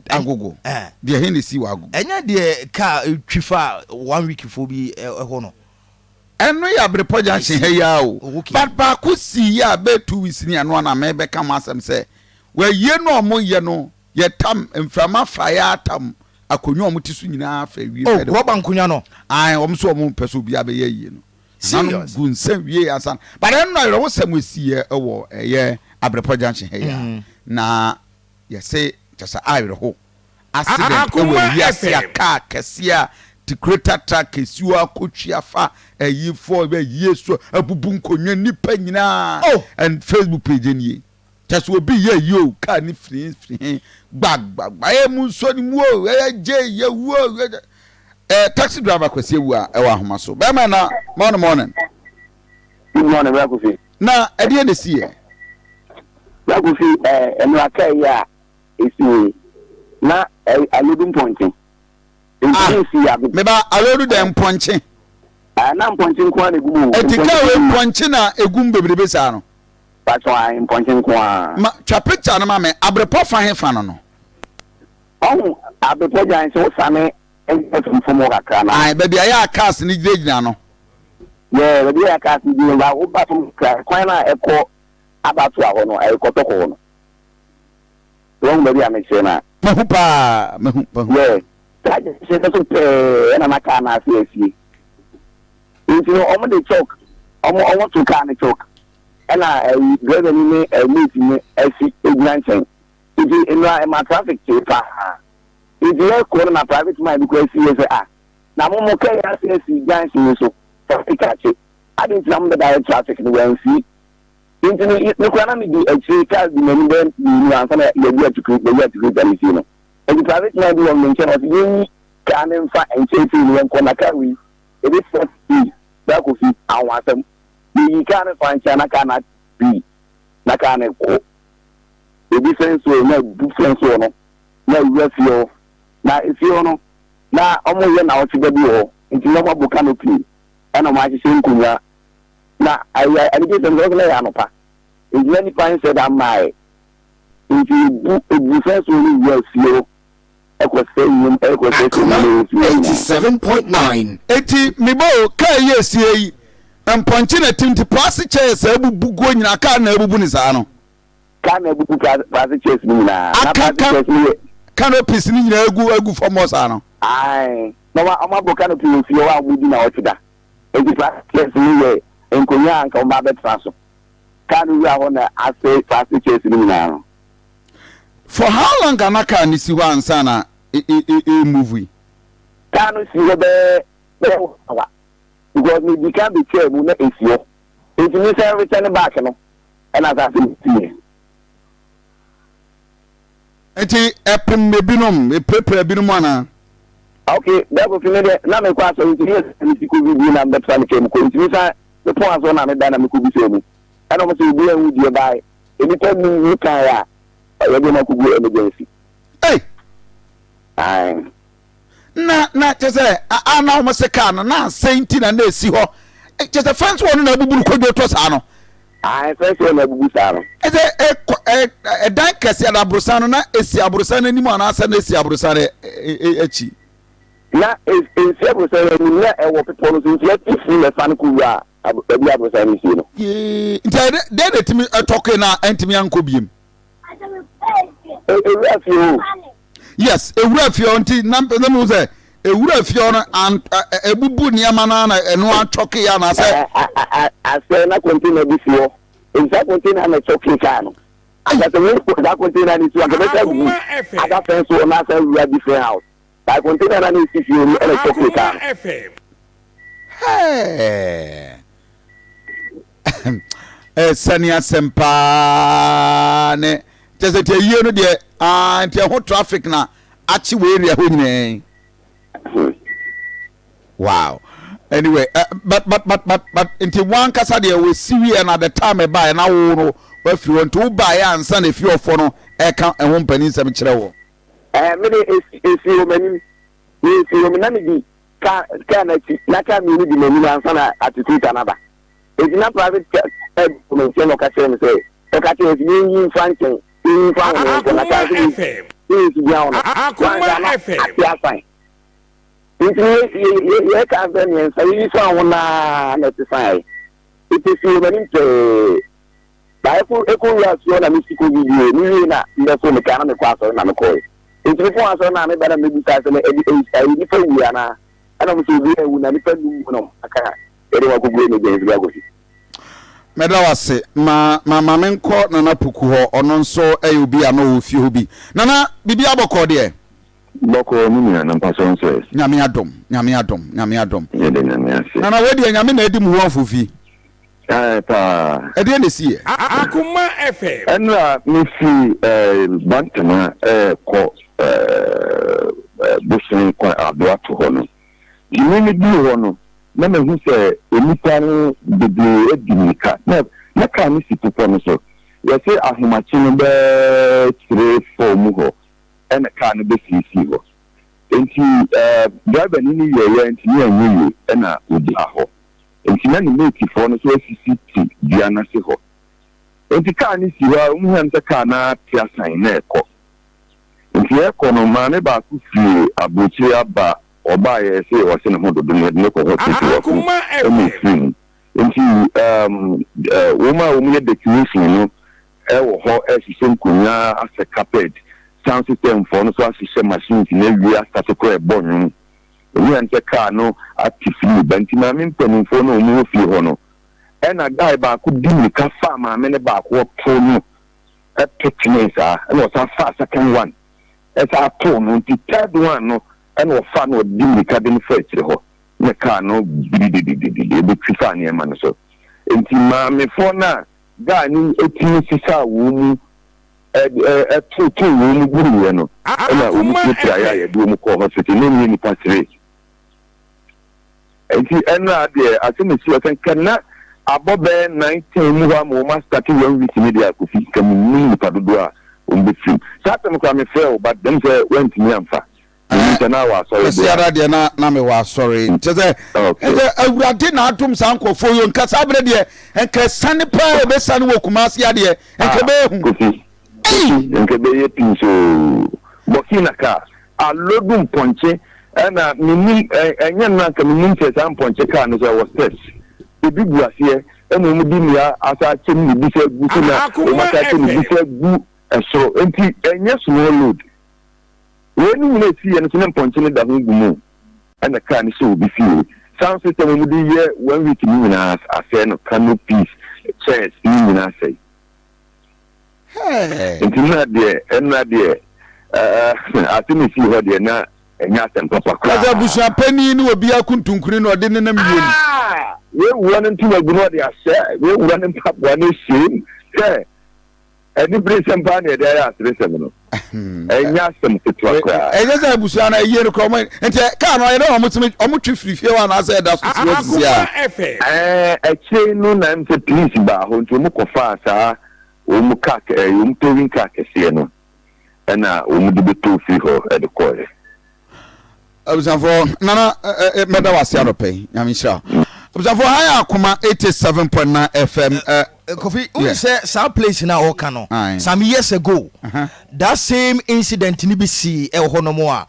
Agogo. Deɛ he na esi wɔ Agogo? Ɛnyɛ deɛ kaa twi fa one week foɔ bi hɔ no. Ɛno yɛ Abrepɔ junction ha yi ara o. But baako sii yɛ a bɛyɛ 2 weeks ni, ɛno ana mɛbɛka mo asɛm sɛ wɔayie no a wɔyɛ no, yɛtam mframa fa yɛ atam akonnwa a wɔte so nyinaa fa wie. Oh, rɔba nkonnwa no. Ae, wɔn nso wɔn mpɛ sɛ obiara bɛyɛ ayie no. Nanom Serious? gu nsa wie ansa. But ɛno na awerɛhosɛm esi yɛ wɔ ɛyɛ Abrepɔ junction ha yi a na yɛse kyɛ sɛ awerɛho accident wɔ Akoma wiase a FM. kaa kɛseɛ a tikureta truck esi hɔ akotwi afa ayifoɔ bɛyie so abubu nkonnwa, nipa nyinaa. Oh. And Facebook page nie, kyɛ sɛ obi yɛ yie o, kaa ne firi firi gbagbagba ɛyɛ mu nsuo ne mu o, ɛyɛ gye yɛ wu o. Taxi driver Kwasi Ewu a ɛwɔ ahoma so, bɛrima na morning, morning. Good morning, Bra Kofi. Na ɛdeɛ na esi yɛ? Bra Kofi, ɛnu aka yi a esi yi na alodu mpɔnkye. Ah, Nti esi abe. Meba alodu dɛ mpɔnkye. Na mpɔnkye nko ara na egu mu o. Eti kaa wei mpɔnkye na egu mu bebrebe saa no? Patro ayi, mpɔnkye nko ara. Ma twa picture no ma me. Abrepɔ fa he fa no? Ɔho Abrepɔ gyan sɛ wosane ɛfam fam hɔ kakra na. Ayi, baabi a yɛ a cars ne gyinagyina no. Yɛ baabi a yɛ cars ne gyinagyina ba, woba fam kakra, kwan na ɛkɔ abatoa hɔ no, ɛyɛ Kɔtɔkɔ hɔ no. Wɔn baabi a mekyerɛ na. Mahu paa, mahu, mahu. Yɛ saa gyesɛ no so pɛɛ ɛna na kaa no ase asie. Nti no ɔmo de chalk, ɔmo to kaa no chalk, ɛna ɛyi driver ni ne mate ni asi egyina nkyɛn. Nti nnura ɛma traffic kyee paa. Nti yɛ kɔ no na private man bi kɔ asi yɛ sɛ, ah, na mo kaa yi ase asi junction yi so, traffic akye adi, nti na mo bɛda yɛ traffic no wɔn fi. Nti no me kura na me di akyire, kaa di m'anim bɛyɛ mmienu ansa na yɛdi atukuru bɛyi atukuru gya ne fie no. Nti private man bi wɔ me nkyɛn, ɔsi yɛnyi kaa ne nfa nkyɛn fie no yɛnkɔ, na kaa wei ebi fɛ fii baako fi ahoasɛm. Yɛyi kaa ne fa nkyɛn na kaa na bi na kaa ne kɔ ebi fɛn so na ebu fɛn so no na ewura fie hɔ, na efie hɔ no na wɔn yɛ na ɔtwe da bi wɔ hɔ, nti na wɔn abɔ canopy ɛna wɔn ahyehyɛ nkonnwa na ayɛ anigye sɛm sɛ ɔsɛ na yɛ anɔpa, nti na nipa nsɛ da mmaa. Nti ebu fɛn so no wura fie hɔ ɛkɔ sɛ nnwom, ɛkɔ sɛ Akoma nnwom ɛwɔ fie hɔ nyinaa. 87.9. Eti meba o, kaa yi esie yi mpɔnkye na tim, nti plastic chairs a ebubu guo nyinaa, kaa na ebubu ne saa no? Kaa na ebubu plastic chairs no nyinaa na aka plastic chairs no yɛ canopies ne nyinaa egu fam hɔ saa no? Ae, na wɔn abɔ canopy wɔ fie hɔ a wɔn di na ɔtwe da, nti plastic chairs no yɛ nkonnwa a nka wɔn ba abɛtena so. Kaa no wura hɔ na asɛe plastic chairs no nyinaa no. For how long ana kaa ne si hɔ ansa na e move yi? Kaa no si hɔ bɛyɛ one hour, because me di kan betwa mu na esi hɔ, nti mi sɛ return back no ɛna asase mi si yɛ. Nti ɛpem ebinom, epirapira ebinom anaa? Ok, bɛɛ fi mi deɛ na mi kɔ asɔre, nti mi yɛ sɛ mi si kɔ bi na mi bɛtena mi kaa mu kɔ, nti mi san mi pɔn asɔre na mi da na mi kɔ bi sɛ mu, ɛna wɔn sɛ obi ɛhu deɛ baa nipa mu kan yɛ a yɛde wɔn akɔ gu emergency. Hey. Ayi. Na kyɛ sɛ a na wɔn sɛ kaa no na asɛn nti na esi hɔ, kyɛ sɛ fɛnsi wɔ no na abubu no kodwo tɔ saa no? Ayi, fɛnsi wɔ na abubu saa no. Ɛsɛ ɛkɔ ɛ ɛdan kɛse ɛda aborosan no, na esi aborosan no anim anaasɛ na esi aborosan no akyi? Na esi aborosan no anim, na ɛwɔ pepɔ no so, nti ɛti firi na ɛfa no kɔ wura baabi a aborosan no sie no. Yee, nti ɛdɛ dɛn na etimi ɛtɔke na ɛntumi ankɔ biem? Ewura fie o. Yes, ewura fie hɔ, nti na mi sɛ ewura fie hɔ no an ebubu nneɛma no na ɛno atwɔke yɛ anaasɛ? Asɛ na container bi si hɔ, nti saa container na ɛtɔke kaa no. Asɛ wo saa container no si hɔ anka bɛsɛ abubu ada fɛn so na asa wura different house, saa container na esi fie no ɛna ɛtɔke kaa no. Hɛɛ, ɛsɛne asɛm paa ne kyɛ sɛ nti ayie no deɛ aa, nti ɛho traffic na akye wɔ area hɔ nyinaa yi. Wow, anyway, but nti wankasa deɛ wɔsi wieɛ na the time ɛbaeɛ na wo no wafiri hɔ, nti wobaeɛ ansa na efi ɔfɔ no ɛka ɛho mpanin nsɛm kyerɛ wɔ? Me de esi wɔ m'anim, me esi wɔ me na me di kaa n'akyi na kaa mmienu di m'anim ansa na atututa n'aba, eti na private car ɛdi wɔ me nkyɛn na ɔka kyerɛ me sɛ yɛnyi nfa nkyɛn, yɛnyi nfa wɔn nkyɛn na kaa nso. Nsi gyina hɔ no, wanhwɛ a na ate asan. Nti yɛ kaa sɛ mmiɛnsa yiyi san ho naa na ɛte san. Ete si wɔ m'anim pɛɛ. Ba ɛkɔ ɛkɔ wura asuo na mesi kɔ didi o. Me wie na mbɛfo me kaa na mekɔ asɔre na mekɔɛ. Nti mepɔn asɔre na meba na mebisa sɛ ɛyi nipa wu anaa? Ɛna ɔmo sɛ obi awu na nipa num mu na ɔmo aka yɛde wɔn akɔgu emergency bi akɔsi. Mɛda wo ase. Ma ma ma menkɔ Nana Poku hɔ. Ɔno nso yɛ obi a na ɔwɔ fie hɔ bi. Nana, biribiara bɔkɔɔ deɛ? Bɔkɔɔ me nua, na mpakyɛw nso ɛ? Nyame adom, Nyame adom, Nyame adom. Yɛda Nyame ase. Nana, wei deɛ Nyame na adi mo ho afofi. Ae paa. Ɛdeɛn na ɛsiiɛ? Akoma FM. Ɛnora me firi Bantama ɛɛkɔ Bosen kwan Adoato hɔ no, nti me me duru hɔ no na mahu sɛ nnipa no bebree adi mmirika na na kaa no si bepɔ no so. Yɛse ahomakye no bɛɛ 3, 4 mu hɔ ɛna kaa no bɛsiisii hɔ. Nti driver ni no yɛeɛ antumi anyɛ yie ɛna ɔgyaa hɔ. Nti na ne mate foɔ no nso asisi te dua no ase hɔ. Nti kaa no si hɔ a wɔn hu sɛ kaa no ate asan na ɛkɔ. Nti ɛkɔ no maame baako firi aburokyire aba ɔbaeɛ se ɔse ne ho dodo no yɛde no kɔ hospital wako ɛna ɔfiri mu. Nti um, wɔn a wɔn yɛ decoration no ɛwɔ hɔ ɛhyehyɛ nkonnwa asɛ carpet, sound system foɔ no nso ahyehyɛ machines no awie asate koraa ɛbɔ nnwom. Owura no sɛ car no ate firi ne ba nti maame mpaninfoɔ no a wɔn wɔ fie hɔ no ɛna guy baako di mirika faa maame no baako ɔtoo no ɛto twenee saa ɛna ɔsan faa second one ɛsan too no nti third one no ɛna ɔfa na ɔdi mirika de no fa akyire hɔ na car no bidididididi ɛbɛtwi faa nneɛma no so nti maamefoɔ no a guy no ɛtumi sesaa wɔn mu ɛtotow wɔn mu guruiɛ no ɛna wɔn pirapiraeɛ a yɛde wɔn kɔɔ hospital na wɔn yɛ nipa three nti ɛnna deɛ asɛm esi hɔ sɛ nka na abɔ bɛyɛ 9, 10 mu hɔ ama wɔn asitake one week ne deɛ akofi nka mu nim nipa dodoɔ a wɔn bɛfirim saa asɛm koraa mefrɛ wo but dɛm sɛ wɔntumi amfa. Menim sɛ na wɔ asɔre deɛ. Kwasiada deɛ na na mewɔ asɔre. Kyɛ sɛ ɛsɛ Awurade na adom saa nkurɔfoɔ yi nka saa berɛ deɛ nka ɛsane paa ɛbɛsane wɔ Kumasi adeɛ nka ɛbɛyɛ hu. Kofi, Kofi, nka ɛbɛyɛ pii so. Burkina car alodu mpɔnkye ɛna menim ɛnyɛ no anka menim sɛ saa mpɔnkye car no sɛ ɛwɔ steps ebi gu aseɛ ɛna wɔn de nnua asa akyɛm ne bi sɛ gu so na wɔn asa akyɛm ne bi sɛ gu ɛsoro nti ɛnyɛ small load. Wei ne nyina ɛsiiɛ no so ne mpɔnkye no da ho gu mu ɛna car no hyɛ obi fie. Sound system a wɔde yɛ one week no nyinaa asɛe no, canopies, chairs ne nyinaa asɛe. Nti na deɛ ɛna deɛ asɛm ɛsii hɔ deɛ na ɛnyɛ asɛm papa koraa. Kyerɛ sɛ abusua panin ne obiara kuntunkuni na ɔde nenam wiem. Ah! Wei wura no ntoma gu na ɔde ahyɛ, wei wura no mpaboa na ɛhyɛ mu sɛ Aniberesɛm paa na yɛde ayɛ aseresɛm no. Ɛnyɛ asɛm ketewa koraa. Ɛnyɛ sɛ abusua no ayie no koraa wɔn nti kaa no ayɛ dɛ wɔn tumi wɔn twe firi fie hɔ anaasɛ ɛda so si hɔ sisi a. Ɛɛ akyire no na ɛm sɛ police baa hɔ nti wɔn kɔfaa saa wɔn kaa ɛɛ wɔn towing car kɛseɛ no ɛna wɔn de bɛtow firi hɔ ɛde kɔɛ. Abusuafoɔ nana mɛda wase anɔpɛ yi nyame nhyira wo. Abusuafoɔ ha yɛ akoma 87.9 FM. Kofi wohu sɛ saa place no a ɔka no some years ago that same incident no bi sii ɛwɔ hɔ nom a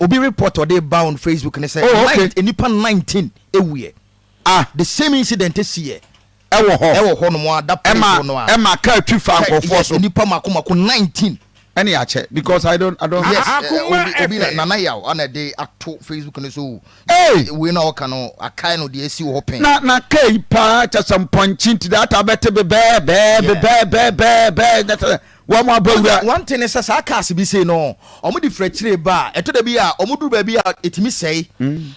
obi report ɔde ba on Facebook ne sɛ oh, okay. nnipa 19 ewuiɛ. Ah. The same incident siiɛ. Ɛwɔ hɔ. Ɛwɔ hɔ nom a that place hɔ no a. Ɛma car twi fa nkurɔfoɔ so. Yes, nipa mako mako 19. Ɛne akyɛ because I don't I don't. Yes, obi obi na Nana Yaw ana de ato Facebook no so. Hey! Wei na ɔka no akae no deɛ esi wɔ hɔ pɛn. Na na car yi paa kyɛ sɛ mpɔnkye nti de ata bɛte bebɛɛ bɛɛ bebɛɛ bɛɛ bɛɛ bɛɛ nyɛ sɛ wɔn abɔ wura. One thing ne sɛ saa cars bi sei no wɔn de firi akyire ba a ɛtɔ da bi a wɔn duru baabi a etumi sɛe.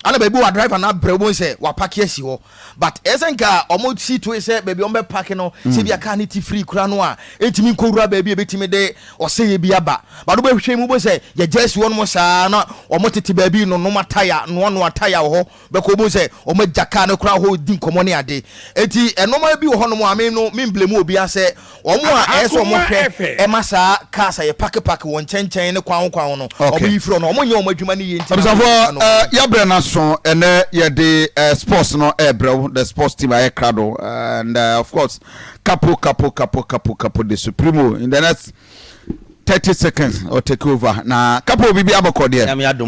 Ana baabi wɔ driver no abrɛ wobɛhu sɛ wapake asi hɔ. But ɛyɛ sɛ nka ɔmo si toe sɛ baabi a ɔmo bɛ park no sɛ bi a car no ti free koraa no a ɛntumi nkɔ wura baabi a ɛbɛtumi de ɔsɛeɛ bi aba. But wobɛhwɛ mu wobɛhu sɛ yɛgya asi hɔ nom saa na ɔmo tete baabi nonom ataya noanoa taya wɔ hɔ bɛkɔ wobɛhu sɛ ɔmo agya car no koraa hɔ di nkɔmmɔ ne ade. Enti nnoɔma bi wɔ hɔ nom a me no me mblame obiara sɛ Wɔn a ɛyɛ sɛ wɔn hwɛ ɛma saa cars a yɛ pake pake wɔ nkyɛnkyɛn ne kwan ho kwan ho no, wɔn yi firi hɔ no, wɔn nyɛ wɔn adwuma no yie nti na wɔn Abusuafoɔ no. Eh, yɛabrɛ no aso ɛnɛ yɛde eh, sports no ɛrebrɛ wo, the sports team ayɛ krado and uh, of course kapo kapo kapo kapo kapo the supremo in the next. 30 seconds or take over na kapo biribi abɔkɔ deɛ. Nyame adom.